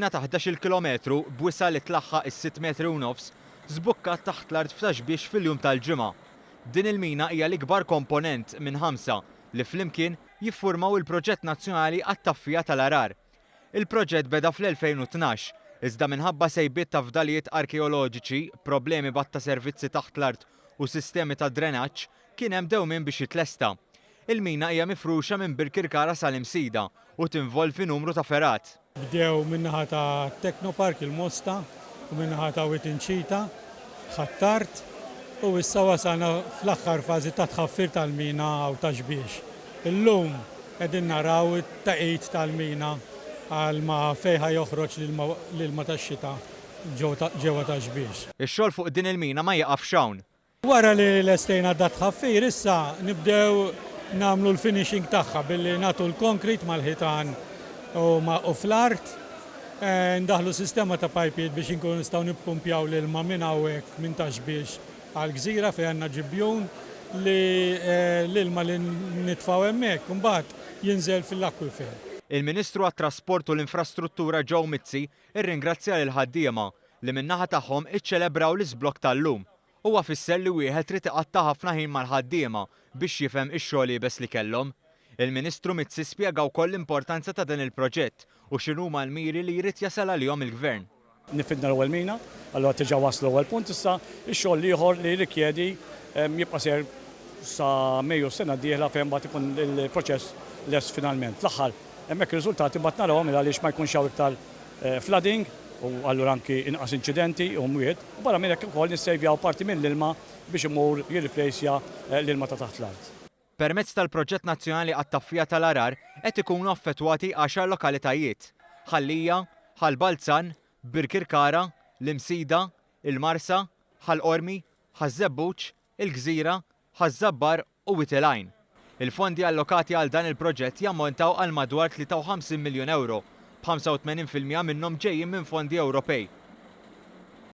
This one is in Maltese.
Mina ta' 11-il kilometru b'wisa' li tlaħħaq is-sitt metri u nofs żbukkat taħt l-art f'Ta' Xbiex fil-jum tal-Ġimgħa. Din il-mina hija l-ikbar komponent minn ħamsa li flimkien jiffurmaw il-proġett nazzjonali għat-taffija tal-għarar. Il-proġett beda fl-2012, iżda minħabba sejbiet ta' fdalijiet arkeoloġiċi, problemi b'għadd ta' servizzi taħt l-art u sistemi ta' drenaġġ, kien hemm dewmien biex jitlesta. Il-mina hija mifruxa minn Birkirkara sal-Imsida u tinvolvi numru ta' fergħat. Bdew min-naħa ta' Technopark il-Mosta u min-naħa ta' Wied Inċita, Ħ'Attard, u issa wasalna fl-aħħar fażi ta' tħaffir tal-mina hawn Ta' Xbiex. Illum qegħdin naraw it-taqid tal-mina għal ma fejn ħa joħroġ l-ilma tax-xita ġewwa Ta' Xbiex. Ix-xogħol fuq din il-mina ma jiqafx hawn. Wara li lestejna dat-tħaffir issa nibdew nagħmlu l-finishing tagħha billi nagħtu l-concrete mal-ħitan u fl-art, ndaħħlu sistema ta' pajpijiet biex inkunu nistgħu nippumpjaw l-ilma minn hawnhekk minn Ta' Xbiex għall-gżira fejn għandna ġibjun li l-ilma li nitfgħu hemmhekk imbagħad jinżel fil-aquifer. Il-Ministru għat-Trasport u l-Infrastruttura Joe Mizzi rringrazzja lill-ħaddiema li min-naħa tagħhom iċċelebraw l-iżblokk tal-lum. Huwa fisser li wieħed trid iqatta' ħafna ħin mal-ħaddiema biex jifhem ix-xogħol iebes li kellhom. Il-Ministru Mizzi spjega wkoll l-importanza ta' dan il-proġett u x'inhuma l-miri li jrid jasal għalihom il-Gvern. Nifidna l-ewwel mina, allura diġà waslu l-ewwel punt, issa x-xogħol l-ieħor li jirrikjedi jibqa' sejjer sa Mejju s-sena d-dieħla fejn mbagħad ikun il-proċess lest finalment. Fl-aħħar hemmhekk ir-riżultati mbagħad narawhom il għaliex ma jkunx hawn iktar flooding u allura anki inqas inċidenti u mwiet u barra minn hekk ukoll nissejvjaw parti mill-ilma biex imur jirriplejsja l-ilma ta' taħt l-art. Permezz tal-Proġett Nazzjonali għat-Taffija tal-Għarar qed ikunu affettwati għaxar lokalitajiet, Ħal Lija, Ħal Balzan, Birkirkara, l-Imsida, il-Marsa, Ħal Qormi, Ħaż-Żebbuġ, il-Gżira, Ħaż-Żabbar u Wied il-Għajn. Il-fondi allokati għal dan il-proġett jammontaw għal madwar 53 miljun ewro, b'85% minnhom ġejjin minn fondi Ewropej.